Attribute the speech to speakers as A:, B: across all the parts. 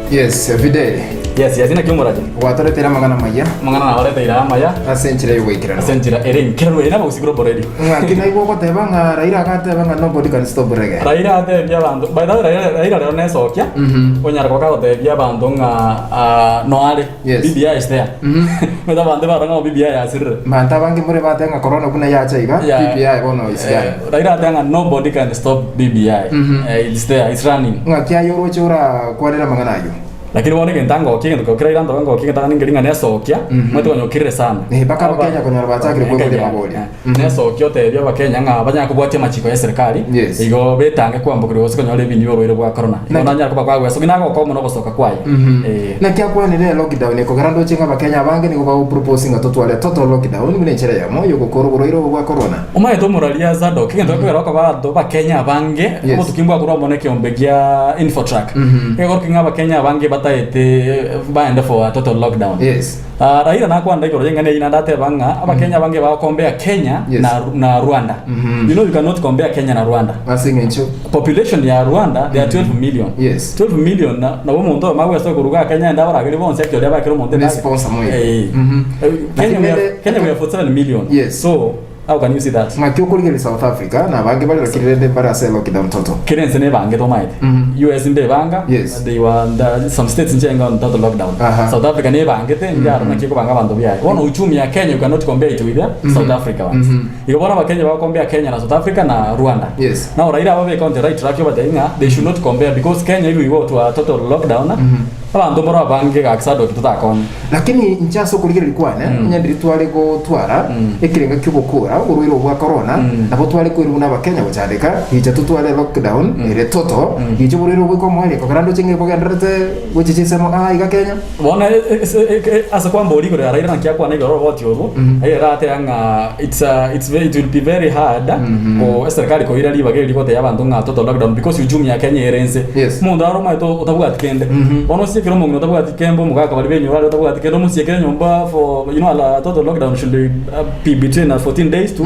A: Yes, Fidel.
B: Yes, yes, naki omorache.
A: Gwatoreteire amang'ana amaya.
B: Amang'ana nabareteire amaya.
A: Ase enchera y'ogoikerana.
B: Ase enchera ere enkeranu ere nabagusii global radio.
A: Ng'aki naigwa ogoteba ng'a Raila agateba ng'a nobody can stop reggae.
B: Raila atebia abanto, by the way Raila, Raila rero nesokia, onyara koba kagotebia abanto ng'a ah, noare,
A: Yes.
B: BBI is there. Omanyete abanto barora ng'a BBI yasirire.
A: Abanto abange mbore bateba ng'a corona buna yacha iga,
B: Yeah.
A: BBI bono is
B: Eh,
A: done.
B: Raila ateba ng'a nobody can stop BBI. Eh, it's there, it's running.
A: Ng'aki aye oroche orakwanere amang'ana ayio?
B: Lakini bono egento angokia, egento kera Raila antoka ngokia egento ang'ani ng'a nesokia, omanyete konya okirire sana.
A: Eh, mpaka Abakenya konyora bachakire kweboria amaborio.
B: Nesokia otebie Abakenya ng'a banyare kobwatia amachiko y'eserekari,
A: Yes.
B: igo betange kwambokerwa gose konyora ebinto bi'oborwaire bwa korona. Igo
A: Naki-
B: nanyare koba kwagwesokia nagoka omonwa ogosoka kwaye. Eh.
A: Naki akwanire lockdown ekogera ndoche ng'a Abakenya abange nigo bagopropose ng'a totware total lockdown buna enchera eyemo y'ogokora oborwaire obo bwa korona.
B: Omanyete omoraria Zadok, egento gekogera okoba abanto Abakenya abange,
A: Yes.
B: obotuki mbwakorwa amo nekeombe gia Infotrack. Egekorokia ng'a Abakenya abange bataete baende for a total lockdown.
A: Yes.
B: Ah, Raila nakwanera igoro y'eng'ana eyio naende ateba ng'a Abakenya abange bagokombea Kenya
A: Yes.
B: na, na Rwanda. You know you cannot compare Kenya na Rwanda.
A: Ase eng'encho
B: Population ya Rwanda they are 12 million.
A: Yes.
B: 12 million na nabo omonto oyomo agwesa koruga Kenya ende abarageri bonsi ekero oria abakere omonto
A: Ne
B: endagera.
A: sponsor moyo.
B: Eh.
A: Mhm.
B: Eh, Kenya we are,
A: Lakini
B: Kenya we are 47 million.
A: Yes.
B: So how can you see that?
A: Ng'aki okorigereria South Africa na abange bare lakini rende mbare ase lockdown total.
B: Kera ense nebangete omaete. US mbebanga,
A: Yes.
B: they were under some states nchiaenge on total lockdown.
A: Aha.
B: South Africa nebangete, ndiarora naki ekobanga abanto biaye. Bono uchumi ya Kenya you cannot compare it with the South Africa ones. Igo bono abakenya bagokombea Kenya na South Africa na Rwanda.
A: Yes.
B: Now Raila ababeke on the right track obatebie ng'a they should not compare because Kenya if we go to a total lockdown, abanto mboro abange gaki Sadoki totakonye.
A: Lakini inche ase okorigereria kwane, onye ndiri tware gotwara ekerengo ki'ogokora oborwaire obo bwa korona, nabo tware koirwa buna Abakenya gochandeka, gicha totware lockdown ere total, gicha oborwaire obo goika omoerio, ekogera ndoche ng'a ebogendererete gochia chinsemo aa iga Kenya.
B: Bono ase kwamboria igoro ya Raila naki akwana igoro oroboti orwo, Raila arateba ng'a it's a, it's ve- it will be very hard ko eserikali koira ribaga eri rigotebia abanto ng'a total lockdown because uchumi ya Kenya ere inse.
A: Yes.
B: Omonto are omanyete otabwati kende, bono osiekere omong'ina otabwati kembe omogaka baria benyora aria otabwati kende omosiekere nyomba for you know a total lockdown should be between 14 days to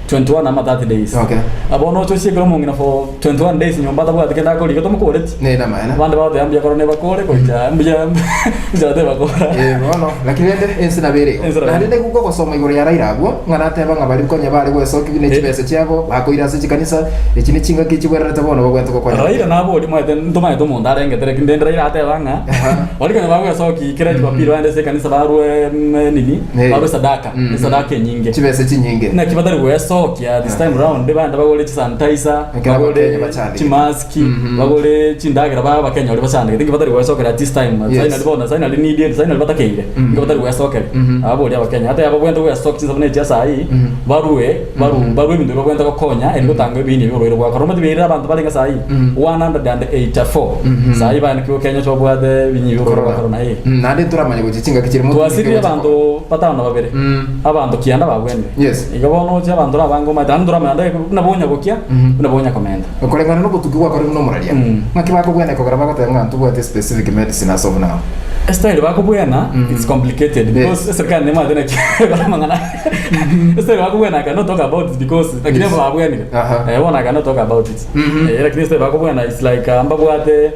B: 21 ama 30 days.
A: Okay.
B: Bono oche osiekere omong'ina for 21 days nyomba atabwati kende akorigia tomokoreti.
A: Ne namaene.
B: Abande bagoteba mbuya korwa nebakore goika mbuya mbuya tebakora.
A: Eh, bono lakini rende ense nabo ere igo.
B: Ense nabo
A: Naende
B: ere.
A: nigo gosoma igoro ya Raila abwo, ng'a nateba ng'a baria konya bare gwesokia buna
B: Eh.
A: chibesa chiabo, bakoira ase chikanisa, echi ne chingaki chibwererete bono babwenerete gokonya
B: Raila
A: Abakenya.
B: naboria omanyete ntomanyete omonto arengete lakini rende Raila ateba ng'a
A: Aha.
B: baria konya bagwesokia kera jumapili baende ase ekanisa barue mm, nini
A: Eh.
B: barue sadaka
A: Mhm.
B: esadaka enyinge
A: Chibesa chinyinge.
B: naki batari gwesokia this time round baende bagore chisanitizer
A: Ekero
B: bagore
A: Abakenya bachandegete.
B: chimask bagore chindagera babe Abakenya baria bachandegete, inki batari gwesokera at this time,
A: Yes.
B: sai nari bono sai nari needed, sai nari batakeire, inki batari gwesokera. Ababoria Abakenya, ata ababwenerete gwesokia chinsa echia saii, barue baru barue ebinto biria babwenerete gokonya erio gotanga ebiini ebio oborwaire bwa korona. Omanyete biairire abanto barenge saii 184 saii baanekigwe Kenya chobwate ebinyi bia oborwaire bwa korona eh.
A: Mm, naende ntoramanye gochia chingaki chire motwe
B: Twasirire abanto batano na babere, abanto kianda babwenire.
A: Yes.
B: Igo bono oche abanto nabange omanyete, naende ntoramanya naende buna bonya gokia, buna bonya komenta.
A: Koreng'ana nobotuki gwakorire buna omoraria, ng'aki bakobwena ekogera bagoteba ng'a ntobwate specific medicine as of now?
B: Estyle bakobwena it's complicated because
A: Yes.
B: eserikali nemanyete naki ekora amang'ana estyle bakobwena I cannot talk about it because lakini
A: Yes.
B: babwenire
A: Aha.
B: eh bono I cannot talk about it eh lakini estyle bakobwena it's like uh, mbabwate eh,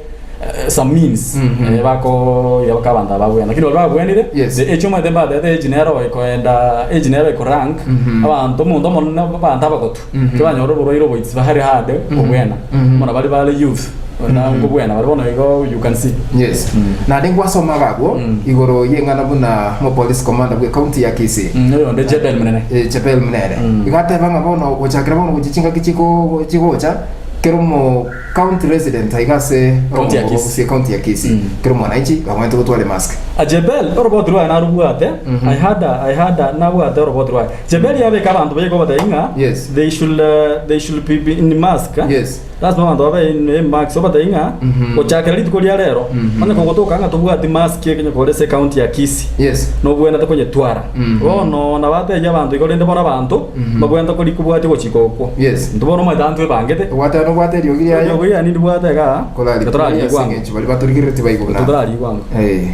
B: some means eh, bako ya baka abanto ababwena lakini baria babwenire
A: Yes.
B: the age omanyete mbatete age nero ekoenda age nero ekorank abanto omonto omonene abanto abagotu Tibanyora oborwaire obo it's very hard kobwena bono baria bare youth na nkobwena bare bono igo you can see.
A: Yes. Naende ngwasomaga agwo igoro y'eng'ana buna omopolice commander bwe county ya Kisii.
B: Mm, oyonde Jebel Munene.
A: Eh, Jebel Munene. Igo ateba ng'a bono gochakera bono gochia chingaki chiko chigocha kera omo county resident aiga ase
B: County ya
A: orogongo rwa
B: Kisii.
A: Gusii county ya Kisii kera omwananchi bamanyete gotwara emask.
B: A Jebel oroboti rwaye narobwate I had a, I had a, nabwate oroboti rwaye Jebeli abeke abanto baye kobatebia ng'a
A: Yes.
B: they should, uh, they should be, be in mask.
A: Yes.
B: Lasima abanto babe in, in mask obatebie ng'a gochakera rituko ria rero onye kogotoka ng'a tobwati mask ekenye kore ase ecounty ya Kisii
A: Yes.
B: nobwenerete konyetwara bono nabatebia abanto igo rende bono abanto mbabwenerete kori kobwatia ogochika okwo
A: Yes.
B: intwe bono omanyete abanto ebangete
A: Obwate nobwate eriogi riaye.
B: eriogi riane ndibwate igaa
A: Korari
B: totorarigwa
A: ase eng'encho baria batorigerereti baigwe buna.
B: totorarigwa ango
A: Eh.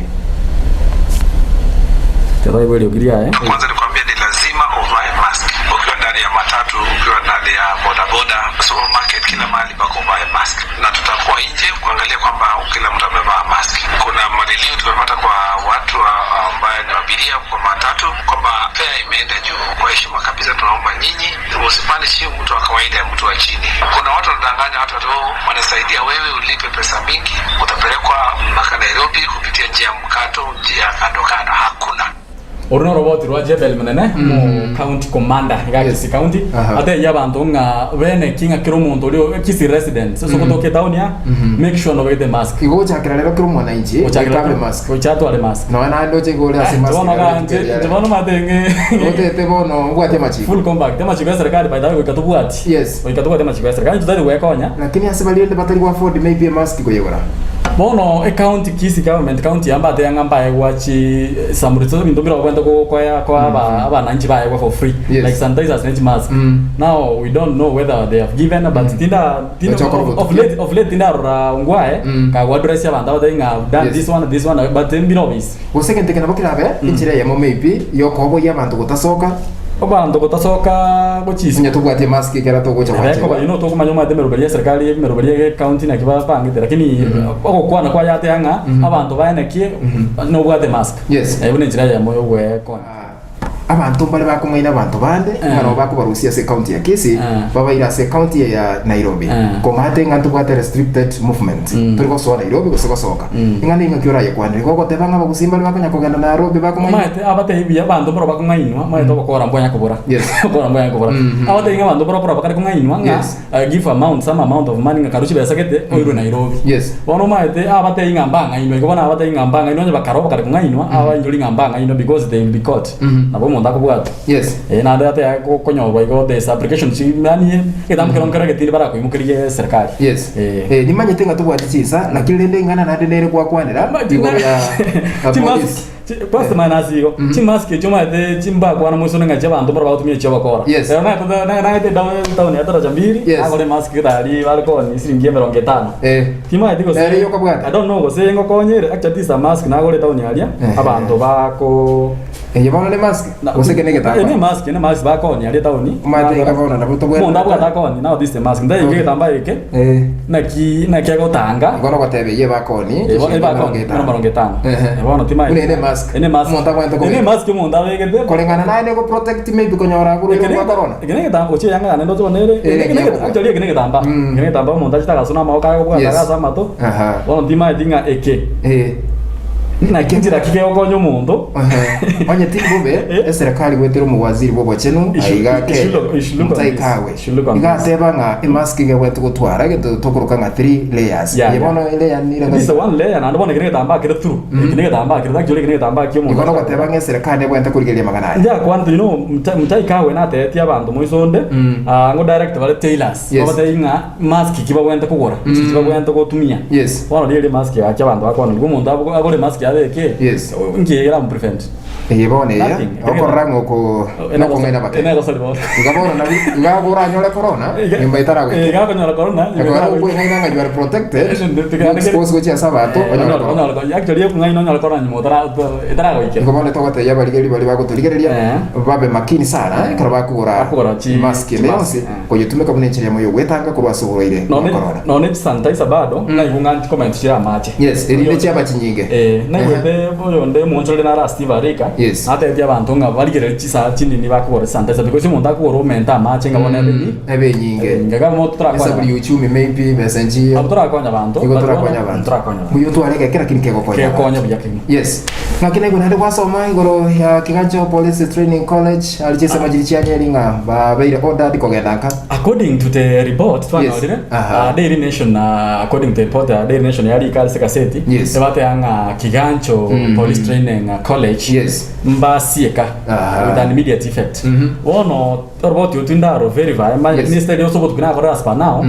B: Teraigwa eriogi riaye.
C: Kwanza nikwambie ni lazima uvae mask ukiwa ndani ya matatu, ukiwa ndani ya bodaboda, supermarket, kila mahali mpaka uvae mask, na tutakuwa nje kuangalia kwamba kila mtu amevaa mask. Kuna. heshima kabisa tunaomba nyinyi msipanish mtu wa kawaida, mtu wa chini. Kuna watu wanadanganya watu watu wanasaidia wewe ulipe pesa mingi, utapelekwa mpaka Nairobi kupitia njia ya mkato, njia ya kando kando. Hakuna.
B: Oru noroboti rwa Jebel Munene, omo county commander iga
A: Yes.
B: Kisii County,
A: Aha.
B: atebia abanto ng'a bene ki ng'a kera omonto oria o Kisii resident, ase ogotoka etown aa, make sure nobegete mask.
A: Igo gochakera rero kera omwananchi
B: Gochakera
A: goika abe mask.
B: gocha atware mask.
A: Nonya naende oche iga ore ase mask
B: Bono
A: ekero
B: ga
A: rituko
B: inche
A: eria
B: inche
A: rero.
B: bono omanyete ng'e
A: Otete bono obwate amachiko.
B: full compact amachiko ya serikali by the way goika tobwati.
A: Yes.
B: Goika tobwate amachiko ya serikali intwe tari gwekonya.
A: Lakini ase baria rende batari go afford maybe emask koyegora.
B: Bono ecounty Kisii government county yambate ng'a mbaegwa chi some resources ebinto mbire babwenerete go koa koa aba abananchi baegwa for free
A: Yes.
B: like sanitizers ne chimask
A: Mm.
B: now we don't know whether they have given but tinda tinda
A: Gocha okora
B: of, of
A: obotukia.
B: late of late tindarora ongwae
A: Mm.
B: kagwa address abanto abatari ng'a I've done
A: Yes.
B: this one this one but mbire obisi
A: Gose egento eke nabo kerabe enchera eyemo maybe yokoboyia abanto gotasoka.
B: Abanto gotasoka gochia isiko.
A: Onye tobwati emask ekero togocha
B: Nabo ekoba
A: gwancherwa.
B: you know tokomanya omanyete emeroberi ya eserikari emeroberi ya ecounty naki bapangete lakini ogokwana kwaye ateba ng'a abanto baenekie nobwate emask.
A: Yes.
B: Eywo nenchera eyemo yogoekonya.
A: Abanto mbare bakong'aina abanto bande ng'a nabo bakobarusia ase ecounty ya Kisii babaire ase ecounty eye ya Nairobi. Komate ng'a ntobwate restricted movement tori gosoa Nairobi gose gosoka. Ing'ana ing'aki orayekwanere igo ogoteba ng'a abagusii mbare bakonya kogenda Nairobi bakong'ainwa.
B: Omanyete abatebi buya abanto mbaro bakong'ainwa omanyete obokora mbwanya kobora.
A: Yes.
B: Obokora mbwanya kobora. Abatebi ng'a abanto mbaro korwa bakare kong'ainwa ng'a
A: Yes.
B: give amount some amount of money ng'a karue chibesa gete oirwe Nairobi.
A: Yes.
B: Bono omanyete abatebi ng'a mbang'ainwa igo bono abatebi ng'a mbang'ainwa onye bakarwa bakare kong'ainwa abainyori ng'a mbang'ainwa because they will be caught. Nabo omonto akobwatwa.
A: Yes.
B: Eh naende ateba konyorwa igo there is application chi yaani egetambo kero nkere getindi barakoimokerie eserikari.
A: Yes.
B: Eh.
A: Eh, nimanyete ng'a tobwati chinsa, naki rende ing'ana naende nere gwakwanera igoro ya ya police.
B: Pastor mane ase igo chimask echio omanyete chimbakwana moisone ng'a chiabanto mbaro bagotumia chiobokora.
A: Yes.
B: Ero naete etown ya Daraja Mbili
A: Yes.
B: nagora emask gete aria bare koonia esiringi emerongo etano.
A: Eh.
B: Timanyeti gose
A: Nere yokabwate?
B: I don't know gose ngokonyere actually this a mask nagora etown aria
A: Ehe.
B: abanto bako
A: Eye bono ne mask? Gose eke ne
B: Ene
A: egetambaa?
B: mask, ene mask bakonia aria etaoni.
A: Omanyete iga bono nabo tobwenerete.
B: Omonto abwate akooni, now this is a mask. Ntaigwe
A: Okay.
B: egetambaa eke,
A: Eh.
B: naki naki egotanga.
A: Igo nogoteba eyio ebakoni,
B: Eh, bono
A: chiringi
B: ebakoni,
A: emerongo etano.
B: emerongo etano.
A: Ehe.
B: Eh, bono timanyeti.
A: Buna ene mask.
B: Ene mask.
A: Omonto abwenerete
B: Ene
A: kobeka.
B: mask omonto abegete.
A: Koreng'ana naye nigo protect maybe konyora agurwe
B: Eke ne
A: bwa corona.
B: eke ne egetambaa, gochia eyanga yane ndoche bono ere,
A: Ere
B: eke ne
A: ekiya kobua.
B: actually eke ne egetambaa.
A: Mm.
B: Eke ne egetambaa omonto achete agasona amaboko aye kobwata
A: Yes.
B: agase amato.
A: Aha.
B: Bono timanyeti ng'a eke.
A: Eh.
B: Naki enchera ki kegokonya omonto?
A: Ehe. Onye tiri bobe,
B: Eh.
A: eserekari goetera omowaziri bw'obochenu
B: Ishu-
A: aiga
B: ishu
A: Kenya,
B: look- ishu look on
A: Mutahi
B: this.
A: Kagwe.
B: Ishu look on
A: Iga
B: this.
A: ateba ng'a emask iga ebwenerete gotwara egento tokoroka ng'a three layers.
B: Yeah,
A: Eye
B: yeah.
A: bono elayer nire
B: This is one layer naende bono eke negetambaa kere through. Eke negetambaa kere actually eke negetambaa kia omonto.
A: Igo nogoteba ng'a eserekari nebwenerete korigereria amang'ana aya.
B: Ndiakwanete you know Mutahi Mutahi Kagwe natebetie abanto moiso onde ah, ng'o direct bare tailors
A: Yes.
B: babatebie ng'a mask ki babwenerete kogora, nchi ki babwenerete gotumia.
A: Yes.
B: Bono riria mask gaki abanto bakwana nigo omonto ago- agore mask abeke
A: Yes.
B: nki ekeramu prevent.
A: Eye bono eya,
B: Nothing.
A: okorora ng'a oko nokong'aina abakenya.
B: Enegosori bono.
A: Iga bono nari iga oranyore corona, nyuma etaragoika.
B: Iga okonyora corona, nyuma
A: Ekero
B: etaragoika.
A: okweng'aina ng'a you are protected,
B: Eh,
A: you expose gochia ase abanto,
B: Eh,
A: onyore
B: onyore-
A: corona.
B: onyore- actually okong'aina onyore corona nyuma otara- etaragoikera.
A: Igo bono togotebia abarigereria baria bagotorigereria
B: Eh.
A: babe makini sana ekero bakogora
B: Bakogora chi-
A: mask ende
B: chi mask,
A: yonsi
B: eh.
A: koyetumeka buna enchera eyemo yogwetanga korwa ase oborwaire bwa
B: None
A: corona.
B: none chisanitizer bado naigwa ng'a nchikomenta chire amache.
A: Yes, erinde chiaba chinyinge.
B: Eh, naigwete oyonde omonchoreri nare ase Steve Arika,
A: Yes.
B: natebetie abanto ng'a barigererie chisaa chinini bakogora chisanitizer because omonto akogora omente amache ng'a bono ebe nyi-
A: Ebe enyinge.
B: ebe enyinge. Iga bono torakonya
A: Ase buri uchumi maybe besa nchiyo.
B: Abwo torakonya abanto,
A: Igo
B: but
A: torakonya
B: bono
A: abanto.
B: torakonya abanto.
A: Buya otware egeke lakini kegokonya abanto.
B: Kegokonya buya kegima.
A: Yes. Naki naigwa naende gwasoma igoro ya Kiganjo Police Training College aria chinsemo chiria chia Nyeri ng'a babeire ordered kogenda nka.
B: According to the report twanyorire,
A: Yes. Aha.
B: Daily Nation according to the report ya Daily Nation yarika ase egaseti,
A: Yes.
B: ebateba ng'a Kigancho Police Training College
A: Yes.
B: mbasieka
A: Aha.
B: with an immediate effect. Bono oroboti otwo ndaro verify ma
A: Yes.
B: minister ase obotuko nakorire as per now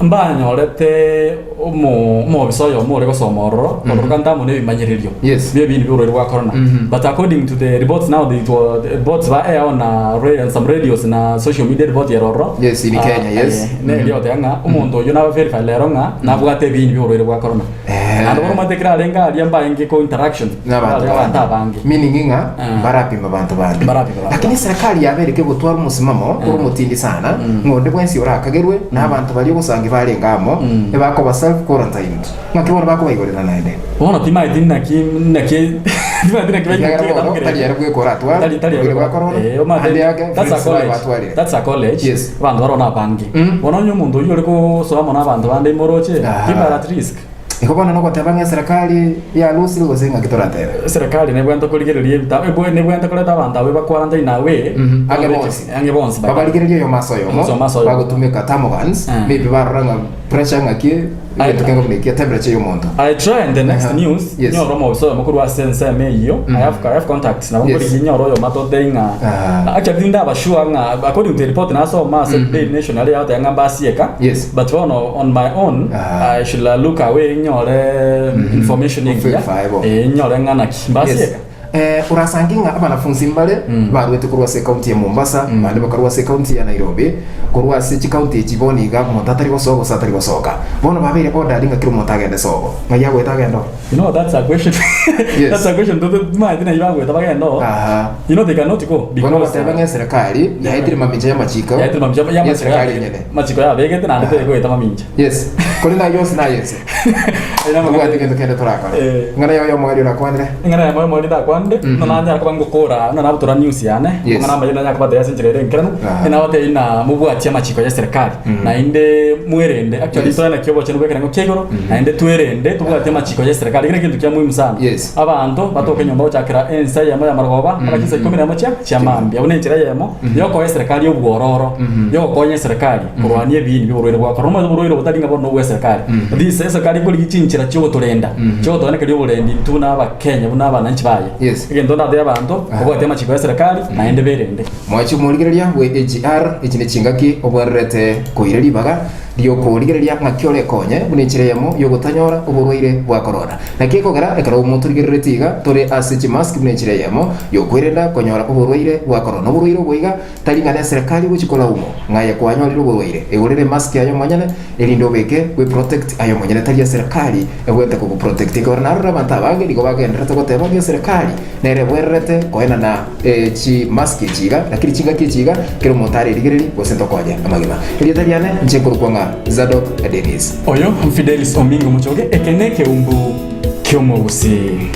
B: mbanyorete omo omobisa oyomo ore gosoma ororo ororo kante amo na ebimanyererio
A: Yes.
B: bia ebinto bia oborwaire bwa corona but according to the reports now the, it was, the reports ba air on and some radios na social media report yero ororo
A: Yes, in Kenya, yes.
B: neri oteba ng'a omonto oyio naba verify rero ng'a nabwate ebinto bia oborwaire bwa corona
A: Eh.
B: naende bono omanyete ekero arenge aria mbaenge ko interaction
A: N'abanto
B: Arenge abanto abange
A: Meaning ng'a
B: Ah.
A: mbarapima abanto bande.
B: Mbarapima abanto
A: Lakini serikali yabereke gotwara omosimamo ore omotindi sana ng'a onde bwensi orakagerwe na abanto baria ogosangi barenge amo ebakoba self quarantined. Ng'aki bono bakobaigorera naende?
B: Bono timaeti naki naki Timanyeti naki
A: Ekiagera
B: baimokia
A: bono
B: egetabu
A: tari
B: keria.
A: ere bweka oratware,
B: Tari tari
A: oboire bwa corona,
B: Eh, omanyete,
A: ande ake,
B: that's a
A: friends baye
B: college.
A: batwarire.
B: That's a college.
A: Yes.
B: Abanto baroo nabange.
A: Mm.
B: Bono onye omonto oyio ore kosoa amo na abanto bande imoroche,
A: Aha.
B: people are at risk.
A: Igo bono nogoteba ng'a eserekari yarusire gose ng'aki toratebe?
B: Eserekari nebwenerete korigereria ebita ebwe nebwenerete koreta abanto abwo ebaquarantine away,
A: Mhm, ang'e
B: babeke-
A: bonsi.
B: ang'e bonsi baka-
A: Babarigererie oyomo ase oyomo,
B: Oyomo ase oyomo.
A: bagotumeka thermogans,
B: Eh.
A: maybe barora ng'a pressure ng'aki, egento kenga buna ekia, temperature ya omonto.
B: I try in the next
A: Aha.
B: news
A: Yes.
B: nyore omobisa oyomo korwa ase ensemo eyio I have, I have contacts nabo
A: Yes.
B: nkorigia nyore oyomo atotebie ng'a
A: Ah.
B: actually tindaba sure ng'a according to the report nasoma ase Daily Nation aria yagoteba ng'a mbasieka
A: Yes.
B: but bono on my own
A: Ah.
B: I should uh, look away nyore information engiya
A: Verify bo.
B: eh, nyore ng'a naki
A: Yes.
B: mbasieka
A: Eh, orasange ng'a abanafunsi mbare barwete korwa ase ekaunti ya Mombasa, bande bakarwa ase ekaunti ya Nairobi, korwa ase chikaunti echi bono iga omonto atari gosoa gose atari gosoka. Bono babeire ordered ng'a kera omonto agende sobo. Ng'ai agoeta agende oo?
B: You know that's a question.
A: Yes.
B: That's a question. Timanyeti nai bagoeta bagende oo.
A: Aha.
B: You know they cannot go
A: Bono
B: because
A: ogoteba ng'a eserekari yaetire mamincha y'amachiko
B: yaetire mamincha ya
A: ya eserekari enyene.
B: Machiko yabegete naende tegoeta mamincha.
A: Yes. Korende ayio onsi naye ense. Tobwati gento kende torakore.
B: Eh.
A: Ing'ana yao y'omoerio orakwanere.
B: Ing'ana yamo y'omoerio ndakwanire, ng'a nanyare koba ngokora, ng'a nabutora news yane,
A: Yes.
B: ng'a namanyire nanyare kobatebia ase enchera ere enkeranu,
A: Aha.
B: nabatebie ng'a mobwatie amachiko y'eserekari, naende mwerende, actually
A: Yes.
B: toe naki obochenu bw'ekerengo kia igoro, naende twerende tobwatie amachiko y'eserekari, ekero negento kia muhimu sana.
A: Yes.
B: Abanto batoke nyomba gochakera ensa eyemo ya marogoba mpaka chinsa ikomi na emo chia chia mambia. Abwo nenchera eyemo yokoa eserekari obwororo, yogokonya eserekari korwania ebiini bia oborwaire bwa korona. Omanyete oborwaire obo tari ng'a bono nobwa eserekari. This eserekari ekorigia chinchera chiogotorenda, chiogotoenekeria oborendi intwe buna abakenya buna abananchi baye.
A: Yes.
B: Egento ndatebie abanto, babwate amachiko y'eserekari naende berende.
A: Mwanche omorigereria bwe AGR, echi nechingaki obwererete koira ribaga ri'okorigereria ng'aki orekonye buna enchera eyemo y'ogotanyora oborwaire bwa korona. Naki ekogera ekero motorigereretie iga tore ase chimask buna enchera eyemo y'okwerenda konyora oborwaire bwa korona. Oborwaire obo iga tari ng'a neserekari gochia kolaumu ng'a aye kwanyorire oborwaire. Egorere emask aye omonyene erinde obeke bwe protect aye omonyene tari eserekari ebwenerete kogoprotect. Ekero narorire abanto abange nigo bagendererete goteba ng'a eserekari nere ebwererete koenana chi mask echi iga, lakini chingaki echi iga kera omonto arerigererie gose ntokonye amagima. Erieta riane inche nkorokwa ng'a Zadok Dennis.
B: Oyo Fidelis Omingo Omochoge, eke nekeumbu ki'omogusii.